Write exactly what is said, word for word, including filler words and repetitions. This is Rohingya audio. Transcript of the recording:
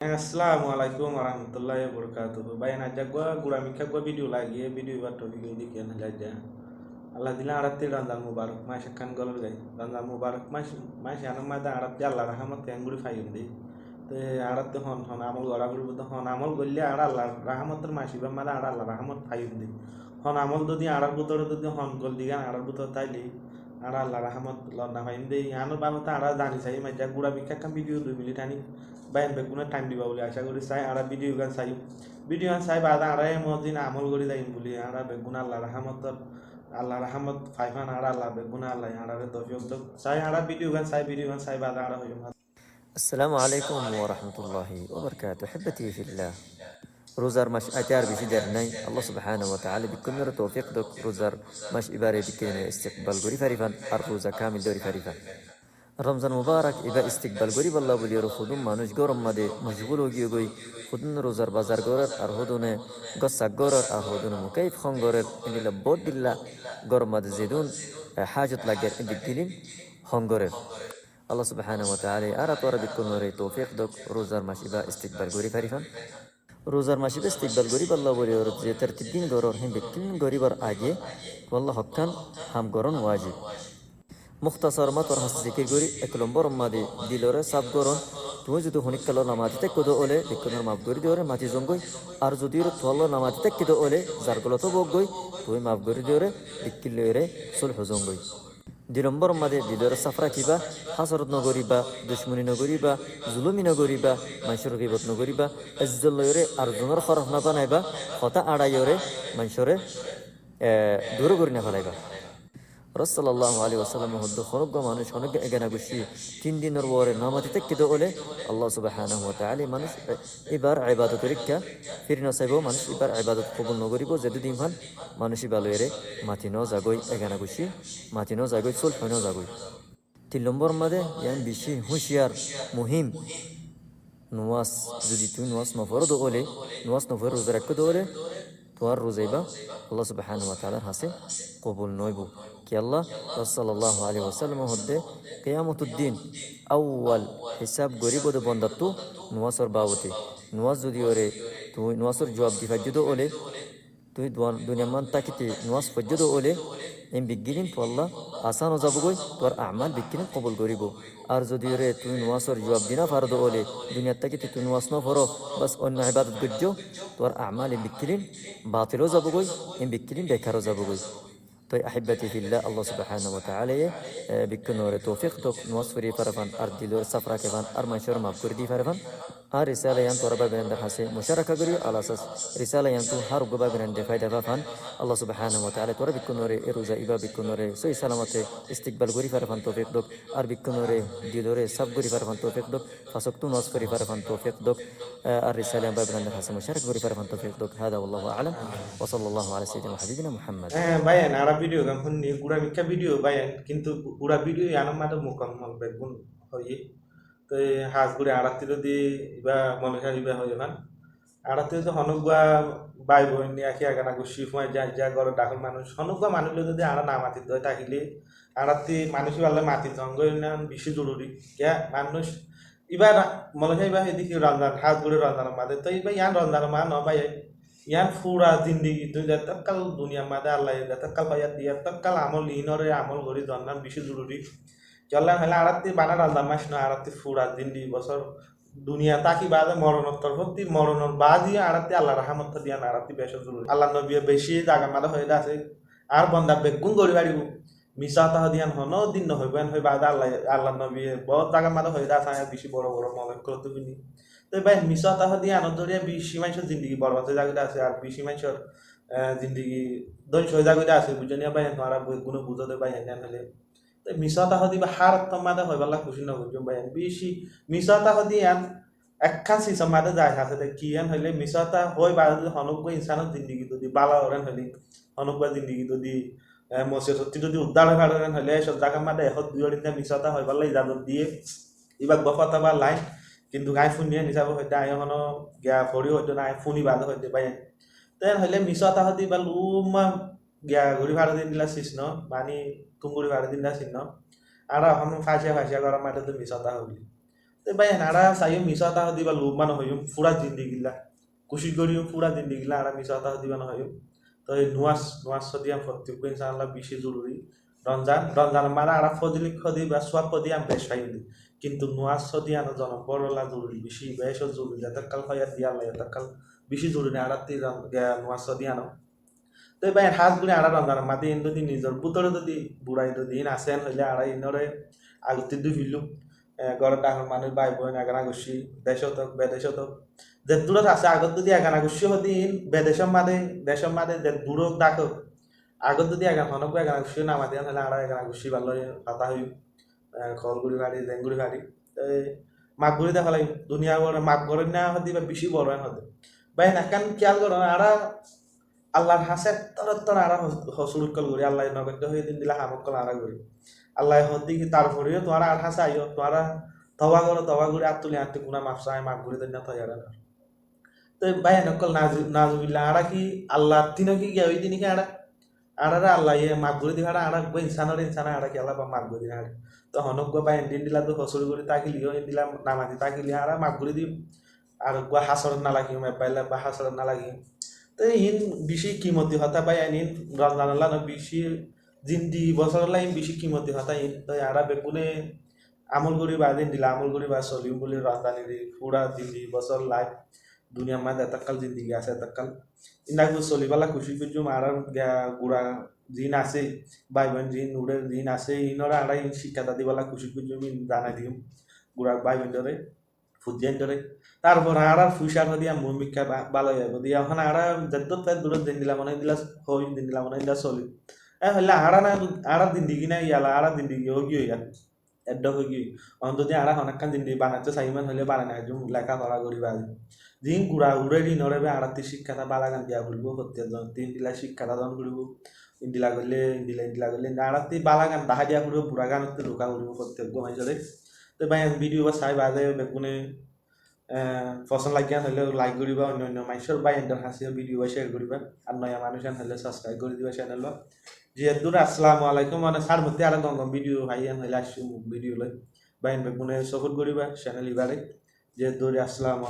Assalamu alaikum warahmatullahi wabarakatuhu. Báiyain, aijja eggúa gura mikká eggúa video laigiyé, video ibár topic óilde ki, aijja Allah dile añárattú Ramzan Mubarak mac ekkán golor gái. Ramzan Mubarak mac, mac iánor máze añárattú Allar rahámot keéngorí faiyum dé. Te añárattú hon hon amol gorá foribó, te hon amol goille añára Allar rahámotor mac ibár máze añára Allar rahámot faiyum dé. Hon amol zodi añárar bútore zodi hon golti gán añárar bútore táile añára Allar rahámot lon no faiyum dé. Iánor babute añára zani saiyum, aijja gura mikká ekkán video dui minit aní báiyain beggúne time diba buli acá gorí sai, añára video gán saiyum. Video gán sai baade añára emon din amol gorí zaiyum buli añára beggúne Allar rahámotor, Allar rahámot faifán, añára Allah beggúne Allah añárare toufik douk. Sai añára video gán sai, video gán sai baade añára hoiyum. Assalamu alaikum warahmatullahi wabarakatuhu. Ahibati fillah. Ruzar mac aite ar beci der nai. Allah subhanahu wa taala beggúnore toufik douk, ruzar mac ibáre beggúne istikbal gorí farifán, ar ruza kamil dóri farifán. Ramzan Mubarak ibá istikbal goríbolla buli aró hodún manúic góror máze mocgúl ói giyé goi, hodún ruzar bazar gorér, ar hodúne gór saf gorér, ar hodúne mukayef hon gorér, endilla bout dilla góror máze zedún, e, házot lager, e beggílin hon gorér. Allah subhanahu wa taala añára tuáñra beggúnore toufik douk, ruzar mac ibá istikbal gorí farifán. Ruzar mac ibá istikbal goríbolla buli aró ze tertib gín gorór, hín beggín goríbar age tuáñlla hokkán ham gorón wajib. Muktasar ma tuáñr hañsé zikir gorí, ek lombor máze dilore saf gorón. Tuñí zodi honíkka loi namati táikko dé óile beggúnore maf gorí diyóre mati zongói. Ar zodi tuáñlla namati táikko dé óile zar golot ók goi, tuñí maf gorí diyóre beggín loire sulhu zongói. Dui lombor máze dilore saf rakíba, hásorot no goríba, ducmoni no goríba, zulumi no goríba, maincór gibot no goríba, ezzot loire ar zonor hóraf no banaibá, hotá añçaiyóre maincóre, e, dure gorí no félaiba. Rasul sallallahu alaihi wasallam e hoddé honó eggúa manúic, honó eggúa egana guccí tin dinor uore namati táikko dé óile Allah subhanahu wa taala manúic, e, ibár ibadot rikká firi no saibó, manúic ibár ibadot kobul no goríbou, zedún din fán manúic ibá loire mati no zagói, egana guccí mati no zagói, sulhu no zagói. Tin lombor máze ián beci húciyar, muhim. Nuwas, zodi tuñí nuwas no foró dé óile, nuwas no foró ruza rakó dé óile, tuáñr ruza ibá Allah subhanahu wa taalar hañsé kobul no óibou. Kiyólla? Rasul sallallahu alaihi wasallam e hoddé, kiyamotor din awwal hisab goríbou dé bondattú nuwasor babute. Nuwas zodi ore tuñí nuwasor juab di faijjó dé óile, tuñí duan-, duniyar máze tákite nuwas foijjó dé óile, ín beggílin tuáñlla asán ói zabói, tuáñr amal beggílin kobul goríbou. Ar zodi ore tuñí nuwasor juab di no faró dé óile, duniyat tákite tuñí nuwas no foró, bas oinno ibadot goijjó, tuáñr amal ín beggílin batil ói zabói, ín beggílin bekar ói zabói. Toi ahibati fillah, Allah subhanahu wa taala ye, e, beggúnore toufik douk, nuwas fori fare fán, ar dilore saf rake fán, ar maincóre maf gorí di fare fán. Ar risala ián tuáñra bái boinor hañsé mucaraka gorí, alasas risala iántu hár uggúa bái boine faida fa fán. Allah subhanahu wa taala tuáñra beggúnore e ruza ibá beggúnore sóhi salamote istikbal gorí fare fán toufik douk, ar beggúnore dilore saf gorí fare fán toufik douk, fañs októ nuwas fori fare fán toufik douk, e, ar risala ián bái boinor hañsé mucaraka gorí fare fán toufik douk. Hada wallahu a'lam. Wa sallallahu ala sayyidina wa habibina Muhammad. E, báiyain, añára video gán fúinni, gura mikká video báiyain, kintu gura video iánor máze mukammal beggún hoiyé. Te hás gorí añárattú zodi ibá moulovi sáb ibá hoiyé fán, añárattú zodi honó eggúa bái boin, yá ki egana guccí, fuain, zain, zain, góror dakór manúic, honó eggúa manúic loi zodi añára no mati dé ói tákile, añárattú manúic ibálla mati zongói na beci zoruri. Kiyá manúic ibá ra-, moulovi sáb ibá hoiyé dé ki Ramzan, hás gorí Ramzanor máze, toi ibá ián Ramzanor máze no bái, ián fura zindigi tuñí zetókkal duniyar máze Allah ye zetókkal faiyá diyé, etókkal amol, iínore amol gorí zonna beci zoruri. Kiyólla hoilé añárattú bana Ramzan mac no, añárattú fura zindigi bosór duniyat táki baade moronor torfóttu, moronor baade añárattú Allar rahámot diyan añárattú beci zoruri. Allar nobiye beci zagar máze hoiyé dé asé, añár bonda beggún gorí faribó. Misá hotá hoó dé ián honó din no hoibó, ián hoi baade Allah, Allar nobiye bout zagar máze hoiyé dé asé, añí beci boro boro moulovi ókkolottú fúinni. Te bái, misá hotá hoó dé iánor zoriya beci maincór zindigi borbad ói zagói dé asé, ar beci maincór, e, zindigi dóngco ói zagói dé asé, buijjó né báiyain, tuáñra beggúne buzó dé báiyain, ián hoilé Te misá hotá hoó dé ibá hár ottór máze hoibálla kucíc no goijjó báiyain. Beci misá hotá hoó dé ián ekkán sisor máze zai asé dé, ki ián hoilé misá hotá hoi baade zodi honó eggúa insánor zindigi zodi bála ór en hoilé, honó eggúa zindigi zodi, e, mosibot ottú zodi uddár ói fare en hoilé, e sób zagar máze e hoddúr inda misá hotá hoibálla ijazot diyé. Ibá eggúa fotwa ba lain, kintu añí fúinni en hísabe hoidde, añí honó giya fori hoidde no, añí fúni baade hoidde báiyain. Te en hoilé misá hotá hoó dé ibá lumma giya gorí fare dé endilla sis no, mani tum gorí fare dé endilla sis no. Añára ehón fañsiya fañsiya gorá mate dé misá hotá hoilé. Te bái, añára saiyum misá hotá hodiba lub mane hoiyum, fura zindigilla. Kucíc goríyum fura zindigilla, añára misá hotá hodiba no hoiyum. Te numas, numas hodiyan fottí uggwá insanolla bicí zoruri. Romzan, Romzanor maze añára fozilot hodiba, suwab hodiyan bec faiyum de. Kintu numas hodiyan zonom borolla zoruri, bicí bec zoruri, zetokkal hoiyar diya Allah, zetokkal bicí zoruri añárattí rom-, ge-, numas hodiyan. Te bái, hás gorí añára Romzanor maze in zodi nizor bútore zodi burai zodi in asé en hoile añára inore agottí dúi félum. E, góror dhákor manúic, bái boin, egana guccí, decót ók, bedecót ók, ze dúrot asé, agor zodi egana guccí hodi in bedecór maze, decór maze ze dúrot dhákor, agor zodi egana honó uggwá egana guccí namadi en hoile añára egana guccí bála hotá hoiyum. E, kol gorí fari, zen gorí fari. E, maf gorí de félai, duniya boro maf gorí na hodi ba bicí boro en hodi. Bái, ekkán kiyal goró, añára Allahr hañsé ettór ettór añára hos-, hosúr ókkol gorí, Allah ye no goittó hoiyé de endilla ham ókkol añára gorí. Allah ye hoó de ki, tarfore yó tuáñra añár hañsé aiyó, tuáñra toba goró, toba gorí át tuli añáttu guná maf saó, maf gorí de na toiyar ar. Te bái, en ókkol nazu-, nazubillah, añára ki Allah ttu ki giya óiyi de niki añára? Añárare Allah ye maf gorí di fare, añára uggwá insanore, insane añára ki Allah ba maf gorí di fare? Te honó uggwá bái, endilla, endilla de hosúr gorí tákile yó, endilla namadi tákile yó añára maf gorí di, ar uggwá hásarot no lagiyum, ebba illa ebba hásarot no lagiyum. Te in bicí kimoti hotá bái, in Romzanolla no bicí, zindigi bosórolla in bicí kimoti hotá in. Te añára beggúne amol goríba, endilla amol goríba, soliyum buli Romzan edi fura zindigi bosór life, duniyar maze zetokkal zindigi asé zetokkal. Inda gorí solibálla kucíc goijjum, añárar ge-, gura zin asé, bái boin zin, uçer zin asé, inore añára in cíkka dibálla kucíc goijjum, in zanai diyum gura bái boindore, fuzzaindore. Tarfor añárar future hodiya muúmikka ba-, bála óibo de. Ehón añára zeddúr fai dúrot zendilla mone endilla hoiyum, zendilla mone endilla soliyum. E hoile añára na, añárar zindigi na, yala añárar zindigi ói giyói ar. Eddúr ói giyói. Ehón zodi añára honókkan zindigi banaitó saiyum hoile banai no faijjum, leká fora goríba. Zin gura uçer inore be añárattú cíkka bála gan diya foribo, fottí zone ttu endilla cíkka don goríbo. Endilla goille, endilla, endilla goille, añárattú bála gan dahái diya foribo, bura ganottú ruka foribo fottí uggwá maincóre. Te bái, en video ba sai bade beggúne, e, fosón lage hoile like goríba, oinno oinno maincór bái endor hañsé video ba share goríba, ar noya manúic en hoile subscribe gorí diba channel ba. Ji eddur, assalamu alaikum, mane sar mottí aró gom gom video faiyan hoile aiccum video loi. Bái, en beggúne support goríba channel ibare. Ji eddur, assalamu alaikum.